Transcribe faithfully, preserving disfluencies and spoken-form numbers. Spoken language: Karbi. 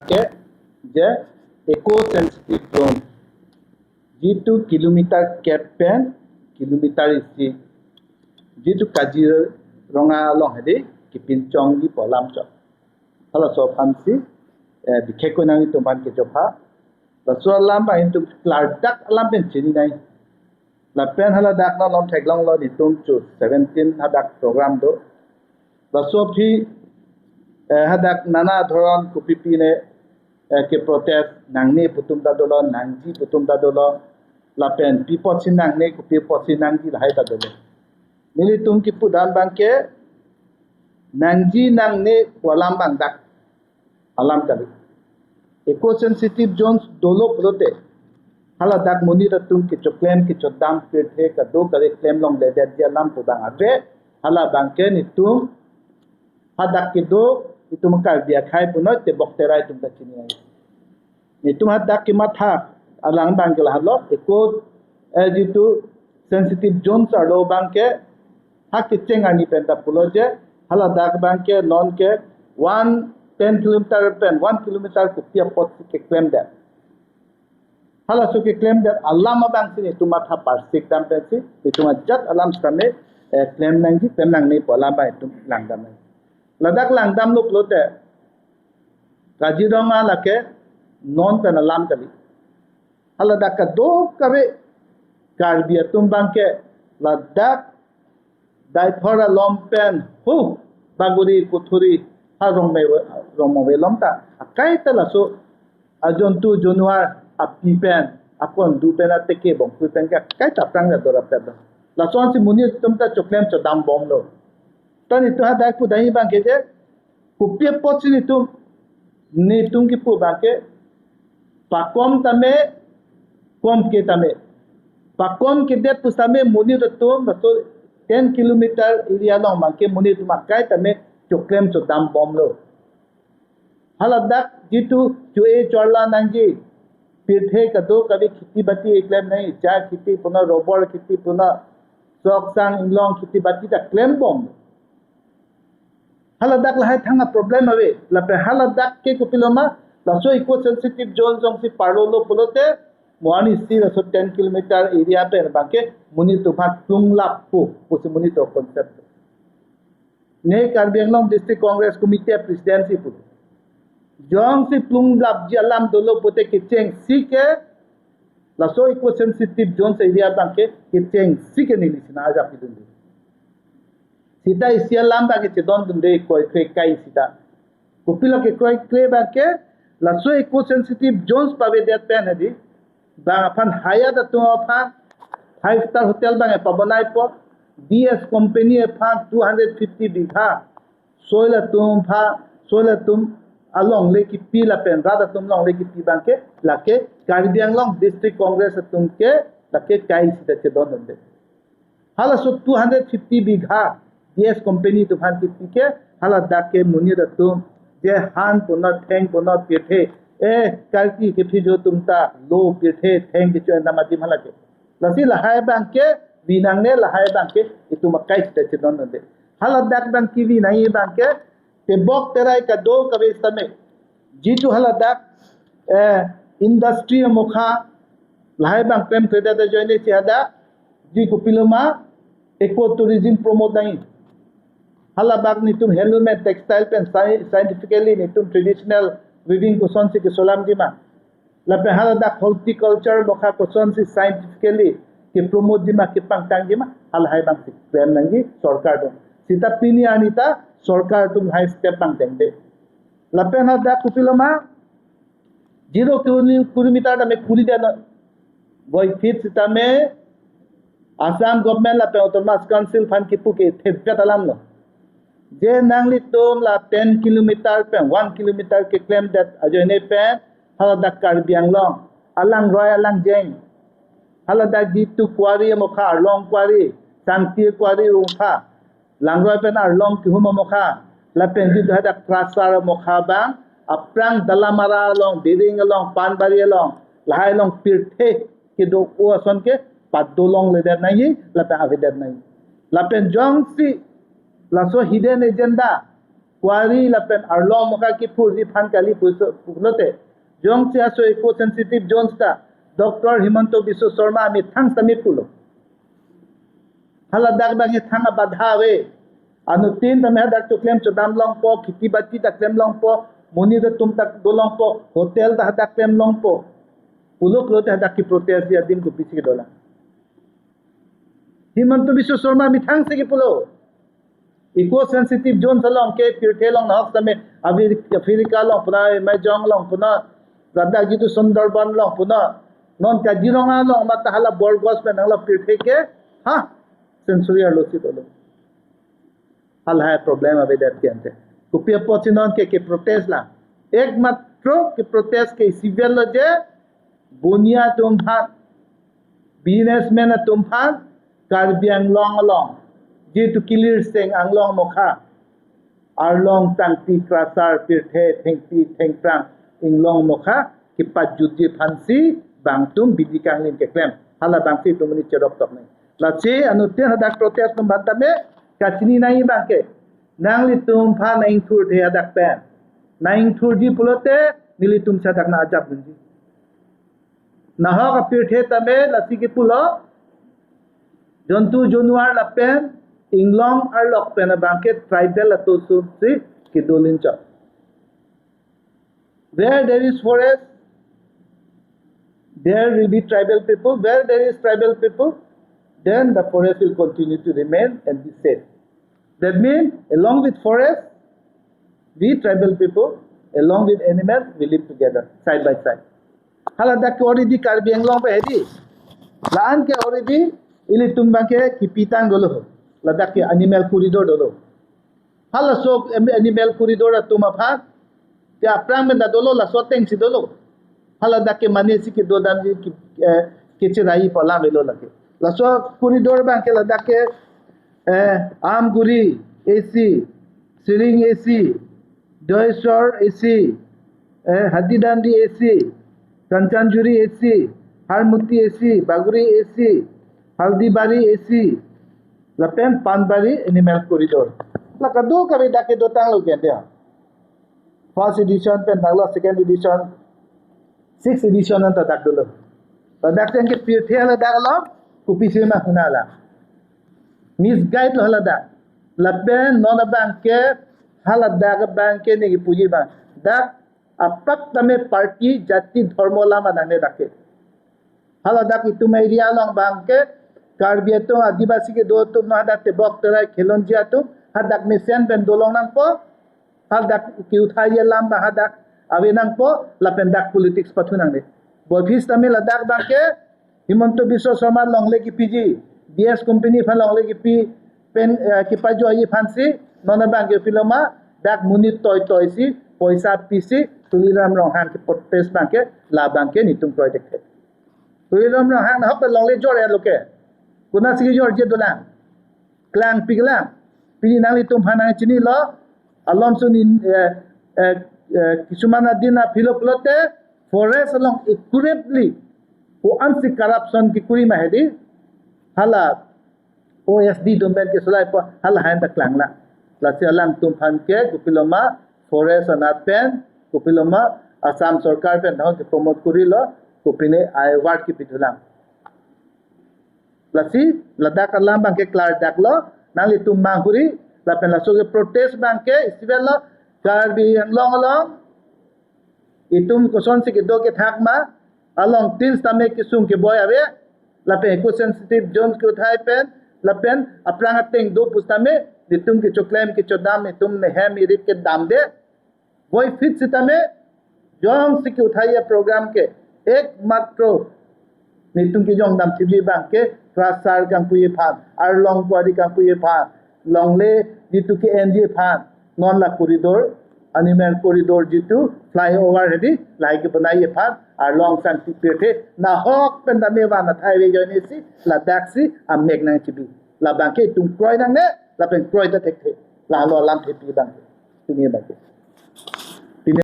ke je eco sensitive zone, jitu kilometer kep pen kilometer isi, jitu Kaziranga along hedi kepinchongji pu alam chot. Halaso aphansi, eh, bikhek ko nangtum aphan kejopha. Laso alam abang itum klardak alam pen chininei. Lapen haladak non non theklonglo, netum chu seventeen hadak program do. Laso aphi, eh, hadak nana dhoron kopipi ne, eh, ke protest nangne pu atum ta dolo, nangji pu atum ta dolo. Lapen pi apotsi nangne, kopi apotsi nangji lahai ta dolo. Nelitum kipudam abangke nangji nangne pu alam abang dak alam kali. Eco sensitive zones dolo pulote, haladak monit atum kechoklem kechodam pirthe kadokave klem longledetji alam pu abang ave. Hala abangke netum hadak kedo, itum Karbi akhei punoi tebok terai atum ta chininei. Netum hadak kematha alang abangke lahelo, eco, eh, jitu sensitive zones arlo abangke ha kecheng arni pen ta pulo je, haladak abangke non ke one, ten kilometer pen one kilometer kopi apotsi keklemdet. Halaso keklemdet alam abangsi netum matha parsik dam pensi, netum ajat alam sitame, eh, klem nangji, klem nangne pu alam abang itum langdam nangji. Ladak langdamlo pulote, Kaziranga lake non pen alam kali. Haladak kadokave Karbi atum abangke ladak Daiphor along pen hu Bagori Kuthuri ha Rongme, Rongmove along ta akaita laso ajontu januar api pen, akon du pen, ateke bongpui pen ke akaita aphrang ra dora pet do. Lason si monit atum ta choklem chodam bomlo. Ta netum hadak pudamji abangke je, kopi apotsi netum, netum kipu abangke, pakom tame, kom ke tame. Pakom kedet pusitame monit atum, laso ten kilometer area along abangke monit atum akai tame choklem chodam bomlo. Haladak jitu cho-e chorla nangji, pirthe kadokave kheti bati keklem nangji, cha kheti puno, rubber kheti puno, sok sang inglong kheti bati ta klem bomlo. Haladak lahai thang a problem ave. Lapen haladak ke kopilo ma, laso eco sensitive zone jongsi parlolo pulote, mo arnisi laso ten kilometer area pen abangke monit atum aphan plunglap pu, pusi monit atum concept. Ne Karbi Anglong District Congress Committee a president si pu, jongsi plunglapji alam dolo pulote kechengsi ke, laso eco sensitive zones area abangke kechengsi ke neli sina ajak pidunde. Sita isi alam abangke chedondunde kroikre kai sita. Kopilo ke kroikre abangke, laso eco sensitive zones pavedet pen hedi, bang aphan haya atum aphan five star hotel abang pabonaipo, D S company aphan two hundred fifty bigha soil atum aphan, soil atum alongle kipi lapen rat atum alongle kipi abangke, lake Karbi Anglong District Congress atum ke lake kai sita chedondunde. Halaso two hundred fifty bigha D S company atum aphan kipi ke, haladak ke monit atum je han puno, theng puno, pirthe, eh, Karbi kephijo atum ta lo pirthe theng kecho-en dam adim hala ke. Lasi lahai abangke, binangne lahai abangke, itum akai sita chedondunde. Haladak abang kebi nangji abangke, tebok terai kadokave sitame, jitu haladak, eh, industry amokha, lahai abang klemkledet ajoine si hadak, ji kopilo ma, eco tourism promote nangji. Hala abang netum handloom and textile pen sci-, scientifically netum traditional weaving kosonsi kesolamji ma, lapen haladak horticulture amokha kosonsi scientifically kepromoteji ma, kepangtangji ma, halahai abangsi klem nangji sorkar atum. Sita pini arni ta sorkar atum lahai step pangtangde. Lapen hadak kopilo ma, zero kilo-, kilometer tame kuri dia no. Voiphit sitame Assam government lapen Autonomous Council aphan kipu ke thepet alam lo. Je nanglitum la ten kilometer pen one kilometer keklemdet ajoine pen, haladak Karbi Anglong alangroi alangjeng, haladak jitu quarry amokha, Arlong quarry, Sangtir quarry amokha, langroi pen arlong kehum amokha, lapen jitu hadak crusher amokha abang, aphrang Dalamara along, Dering along, Panbari along, lahai along pirthe kedo-o ason ke padolongledet nangji, lapen avedet nangji. Lapen jongsi laso hidden agenda, Kwari lapen arlong mokha kiphurji aphan kali puso pulote, jongsi aso eco sensitive zones ta Doctor Himanta Biswa Sarma amethang sitame pulo. Hala dak abang ethang abadha ave. Anuttin tame hadak choklem chodam longpo, kheti bati ta klem longpo, monit atum ta do longpo, hotel ta hadak klem longpo. Pulo pulote hadak keprotest ji adim kopisi kedolang? Himanta Biswa Sarma amethang si kepulo. Eco sensitive zones along ke pirthe along nahok sitame Afri-, Africa along puna, Amazon along puna, ladak jitu Sundarban along puna, non Kaziranga along mate hala Borgos pen nanglo pirthe ke, ha, census arlo si dolo. Hala hai problem avedet ke ante. Kopi apotsi non ke keprotest lang? Ekmatro keprotest ke isi avel lo je, boni atum aphan, businessman atum aphan, Karbi Anglong along, jitu Kilirseng Anglong mokha, arlong tangpi krasar pirthe thengpi thengphrang inglong mokha kepajutji aphansi bangtum bidi kanglim keklem. Hala abangsi itum monit cherok tok nang. Lasi anuttin hadak protest atum aphan tame kachini nangji abang ke, nanglitum aphan nang-ingthurthe hadak pen. Nang-ingthurji pulote nelitum si hadak nang-ajap dunji. Nahok apirthe tame lasi kepulo, jontu januar lapen inglong arlok pen abang ke tribal atum si kedolin chot. Where there is forest, there will be tribal people. Where there is tribal people, then the forest will continue to remain and be safe. That means, along with forest, we tribal people, along with animals, we live together, side by side. Hala dak ke already Karbi Anglong pen hedi. La-an ke already ilitum abang ke kipitang dolo. Ladak ke animal corridor dolo. Halaso am-, animal corridor atum aphan, ke aphrang pen ta dolo, laso atengsi dolo. Hala dak ke mane si kedodamji ke, eh, kecherai pu alam avelo lake. Laso corridor abang ke ladak ke, eh, Amguri A C, Siring A C, Doisor A C, eh, Hatidandi A C, Kanchanjuri A C, Harmuti A C, Baguri A C, Haldibari A C, lapen Panbari animal corridor. La kadokave dak ke dotanglo ke dia. First edition pen tanglo, second edition, sixth edition anta dak dolo. Ladak pen ke pirthe ladak lo, kopisi ma huna la. Misguide lo haladak. Lapen non abang ke, haladak abang ke neli puji abang. Dak apak tame party, jati, dhormo alam anang ne dak ke. Haladak itum area along abang ke, Karbi atum, Adivasi kedo atum, hadak tebok terai khelonji atum, hadak mesen pen dolong nangpo, hadak kiuthai alam abang hadak ave nangpo, lapen dak politics pathu nangne. Boi phis tame ladak abang ke, Himanta Biswa Sarma longle kepiji, D S company aphan longle kepi pen, eh, kepajoji aphansi, non abang ke piloma, dak monit toi toi si, poisa pisi, Tuliram Ronghang ke protest abang ke, la abang ke nelitum kroi thekthe. Tuliram Ronghang nahok ta longle jor-etlo ke. Konatsi kejorje dolang? Klangpi lang. Pini nanglitum aphan nangchinilo, alomso ni, eh, eh, eh, kisuman adin aphi lo pulote, forest along accurately ko-ansi corruption kekuri ma hedi, hala O S D atum pen kesolaipo, hala hai ta klanglang. Lasi alangtum aphan ke kopiloma forest anat pen, kopiloma Assam sorkar pen dahon kepromote korilo, kopine award kepithulang. Lasi ladak alam abang ke klardaklo, nanglitum manghuri, lapen laso ke protest abang ke isi avel lo, Karbi Anglong along itum kosonsi kedo kethak ma, alongtin sitame kesung keboi ave, lapen eco sensitive zones keuthai pen, lapen aphrang ateng do pusitame, nelitum kechoklem kechodam, itum nehem irit kedamde, boi phit sitame, jongsi keuthai aprogram ke, ekmatro nelitum kejong damthipji abang ke, krasar kangpuji aphan, arlong kwari kangpuji aphan, longle jitu ke-enji aphan, non la corridor, animal corridor jitu, flyover hedi, lahai kebonai aphan, arlong sangti pirthe, nahok pen tame van athai ave ajoine si, ladaksi amek nangchibi. La abang ke itum kroi nangne, lapen kroi ta thekthe. Lalo alam thepi abang ke. Tumi abang ke.